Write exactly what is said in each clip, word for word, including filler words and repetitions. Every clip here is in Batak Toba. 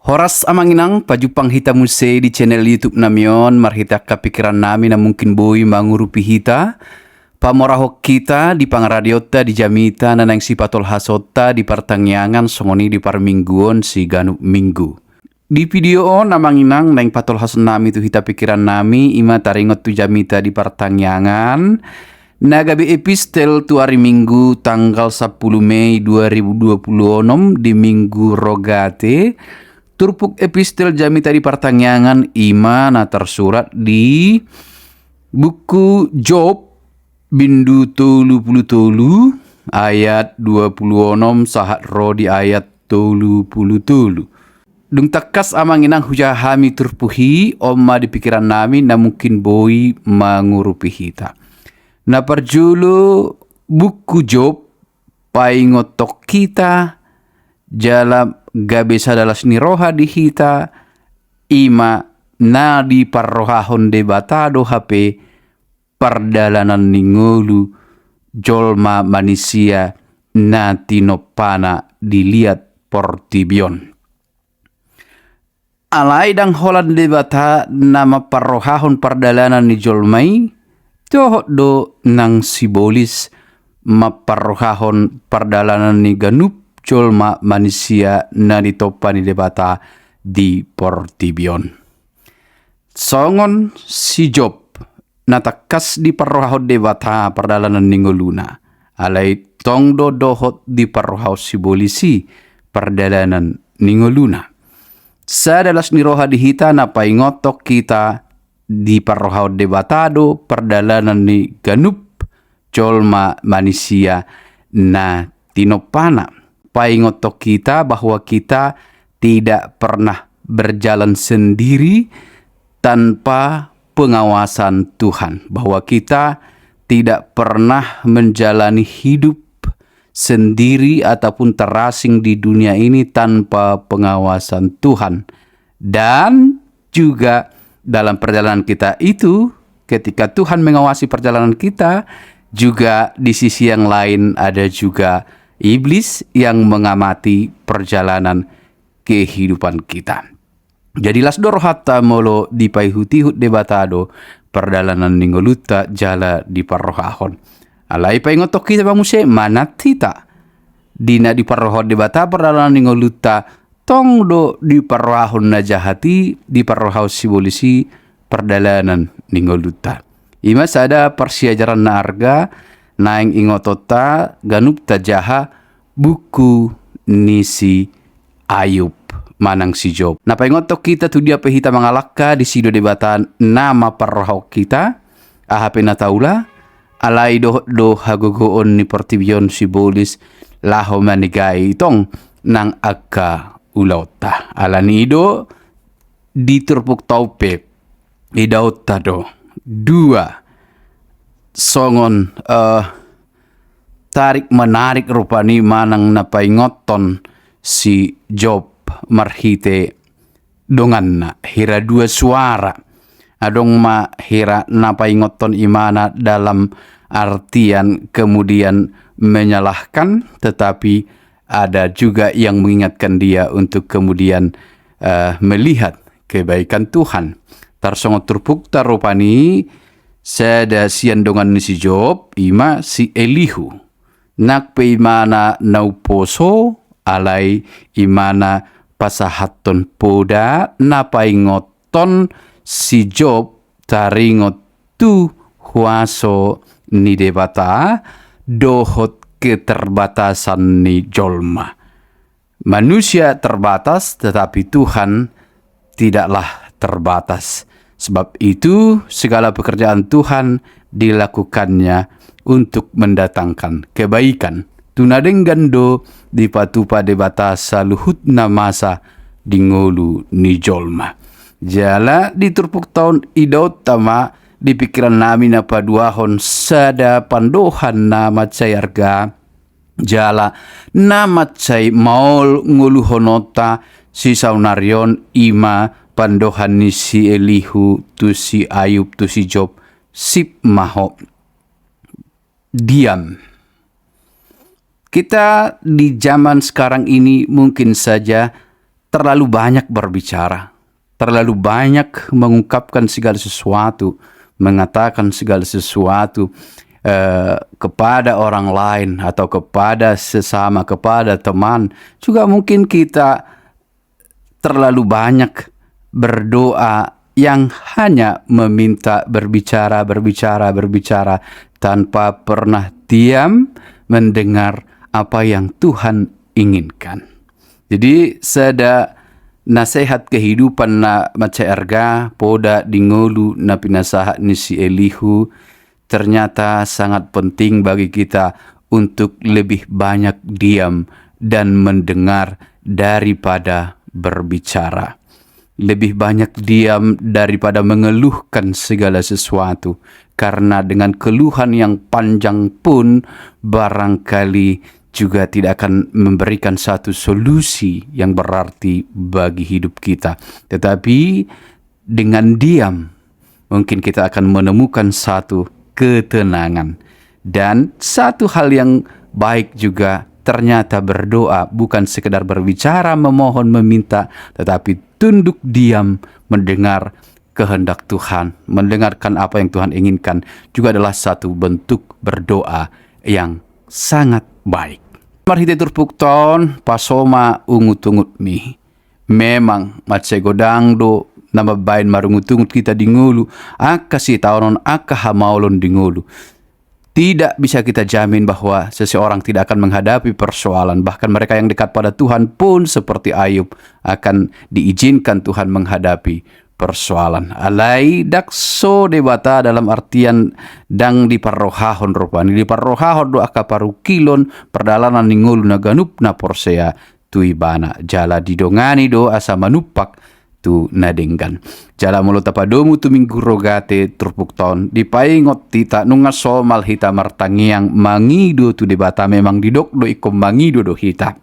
Horas amang inang, pajumpang hita muse di channel YouTube nami on, marhite angka pikiran nami na mungkin boi mangurupi hita, pamorahon hita di pangaradeonta di jamita na naeng sipatolhasonta di partangiangan songon i di parmingguon siganup minggu. Di video on amang inang, naeng patolhason nami tu hita pikiran nami, ima taringot tu jamita di partangiangan, na gabe epistel tu ari Minggu tanggal sampulu Mei dua ribu dua pulu onom di Minggu Rogate. Turpuk epistel jamita di partangiangan ima na tarsurat di buku Job, bindu tolu pulu tolu, ayat dua pulu onom sahat ro di ayat tolu pulu tolu. Dung tangkas amang inang hujaha hami turpuk i, on ma di pikiran nami na mungkin boi mangurupi hita. Na parjolo, buku Job paingothon hita jala gabe sada las ni roha di hita, ima na diparrohahon Debata do hape pardalanan ni ngolu jolma manisia na tinompana di liat portibi on. Alai ndang holan Debata na mamparrohahon pardalanan ni jolma i, dohot do nang sibolis mamparrohahon pardalanan ni ganup jolma manisia na ditompa ni Debata di portibi on. Songon si Job, na tangkas diparrohahon Debata pardalanan ni ngoluna, alai tong do dohot diparrohahon sibolis i pardalanan ni ngoluna. Sada las ni roha di hita na paingothon hita, diparrohahon Debata do pardalanan ni ganup jolma manisia na tinompana. Paingothon hita bahwa kita tidak pernah berjalan sendiri tanpa pengawasan Tuhan, bahwa kita tidak pernah menjalani hidup sendiri ataupun terasing di dunia ini tanpa pengawasan Tuhan. Dan juga dalam perjalanan kita itu, ketika Tuhan mengawasi perjalanan kita, juga di sisi yang lain ada juga iblis yang mengamati perjalanan kehidupan kita. Jadi las do rohanta molo dipaihutihut Debata do pardalanan ni ngolunta jala diparrohahon. Alai paingothon hita ma muse, manat hita di na diparrohahon Debata pardalanan ni ngolunta, tong do diparrohahon na jahat i, diparrohahon sibolis i pardalanan ni ngolunta. Ima sada parsiajaran na arga naeng ingotonta ganup tajaha buku ni si Ayub manang si Job. Na paingothon hita tu dia pe hita mangalangka, disi do Debata na mamparrohahon hita, aha pe na taula, alai dohot do hagogoon ni portibi on sibolis laho manegai tong nang angka ulaonta. Alani i do di turpukta on pe idaonta do dua songon, eh, tarik menarik rupani manang na paingothon si Job marhite donganna, hira dua suara. Adong ma hira na paingothon imana dalam artian kemudian menyalahkan, tetapi ada juga yang mengingatkan dia untuk kemudian, eh, melihat kebaikan Tuhan. Tarsongon turpukta rupani, sada sian dongan ni si Job, ima si Elihu. Nang pe imana na umposo, alai imana pasahathon poda na paingothon si Job taringot tu huaso ni Debata dohot keterbatasan ni jolma. Manusia terbatas, tetapi Tuhan tidaklah terbatas. Sebab itu, segala pekerjaan Tuhan dilakukannya untuk mendatangkan kebaikan. Tu na denggan do dipatupa Debata saluhutna masa di ngolu ni jolma. Jala di turpukta on idaonta ma di pikiran nami na paduahon sada pandohan na mansai arga, jala na mansai maol ngoluhononta sisaonari on, ima pandohan ni si Elihu tu si Ayub, tu si Job. Sip ma ho. Diam. Kita di zaman sekarang ini mungkin saja terlalu banyak berbicara, terlalu banyak mengungkapkan segala sesuatu, mengatakan segala sesuatu eh, kepada orang lain atau kepada sesama, kepada teman. Juga mungkin kita terlalu banyak berdoa yang hanya meminta berbicara, berbicara, berbicara tanpa pernah diam mendengar apa yang Tuhan inginkan. Jadi sada nasehat kehidupan na mansai arga poda di ngolu na pinasahat ni si Elihu, ternyata sangat penting bagi kita untuk lebih banyak diam dan mendengar daripada berbicara. Lebih banyak diam daripada mengeluhkan segala sesuatu, karena dengan keluhan yang panjang pun barangkali juga tidak akan memberikan satu solusi yang berarti bagi hidup kita. Tetapi dengan diam, mungkin kita akan menemukan satu ketenangan. Dan satu hal yang baik juga, ternyata berdoa bukan sekedar berbicara, memohon, meminta, tetapi tunduk diam mendengar kehendak Tuhan, mendengarkan apa yang Tuhan inginkan juga adalah satu bentuk berdoa yang sangat baik. Marhite turpukta on, paso ma ungut-ungutmi. Memang mansai godang do na mambaen marungut-ungut hita di ngolu, angka sitaonon, angka hamaolon di ngolu. Tidak bisa kita jamin bahwa seseorang tidak akan menghadapi persoalan. Bahkan mereka yang dekat pada Tuhan pun seperti Ayub akan diizinkan Tuhan menghadapi persoalan. Alai ndang so Debata dalam artian ndang diparrohahon rupani. Diparrohahon do angka parungkilon pardalanan ni ngolu na ganup na porsea tu Ibana, jala didongani do asa manumpak tu na denggan. Jala molo tapadomu tu Minggu Rogate turpukta on, dipaingot hita nunga somal hita martangiang mangido tu Debata. Memang didok do ingkon mangido do hita.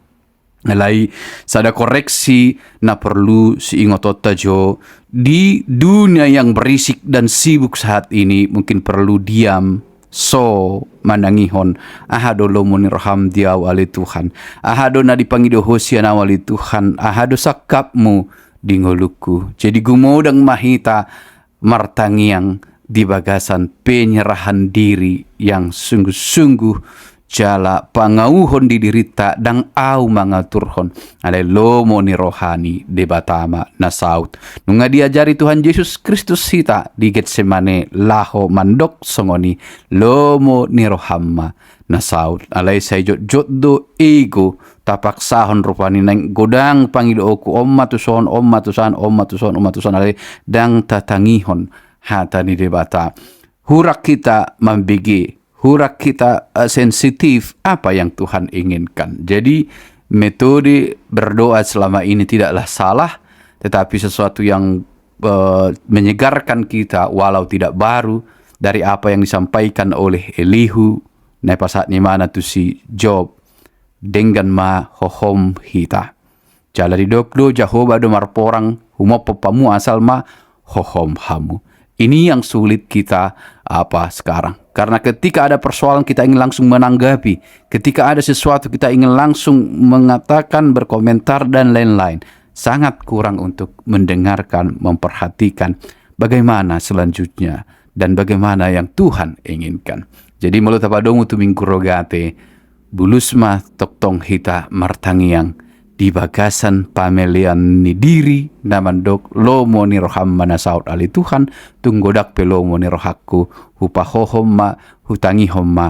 Alai sada koreksi na porlu siingotonta jo, di dunia yang berisik dan sibuk saat ini mungkin perlu diam, so manangihon, aha do lomo ni roham di ahu ale Tuhan, aha do na dipangido Ho sian ahu ale Tuhan, aha do sangkapmu di ngolungku. Jadi gumodang ma hita martangiang di bagasan penyerahan diri yang sungguh-sungguh, jala pangauhon di dirinta, ndang ahu mangaturhon, alai lomo ni roha ni Debata ma na saut. Nunga diajari Tuhan Jesus Kristus hita di Getsemane laho mandok songon i, lomo ni roham ma na saut. Alai sai jotjot do ego tapaksahon rupani, naeng godang pangidoonku, on ma tuson, on ma tusan, on ma tuson, on ma tuson, alai ndang tatangihon hata ni Debata. Hurang hita mambege, hurang hita eh, sensitif apa yang Tuhan inginkan. Jadi metode berdoa selama ini tidaklah salah, tetapi sesuatu yang eh, menyegarkan kita walau tidak baru dari apa yang disampaikan oleh Elihu na pasahat ni ibana tu si Job, denggan ma hohom hita. Jala didok do, Jahowa do marporang, humophop hamu asal ma hohom hamu. Ini yang sulit kita apa sekarang. Karena ketika ada persoalan kita ingin langsung menanggapi, ketika ada sesuatu kita ingin langsung mengatakan, berkomentar dan lain-lain. Sangat kurang untuk mendengarkan, memperhatikan bagaimana selanjutnya dan bagaimana yang Tuhan inginkan. Jadi molo tapadomu tu Minggu Rogate, bulus ma tongtong hita martangiang di bagasan pamelean ni diri na mandok lomo ni roham ma na saut ale Tuhan, tung godang pe lomo ni rohangku, hupahohom ma, hutangihon ma,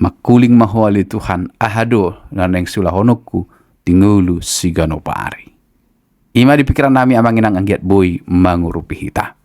mangkuling ma Ho ale Tuhan, aha do na naeng siulahononku di ngolu siganup ari. Ima di pikiran nami amang inang anggiat boi mangurupi hita.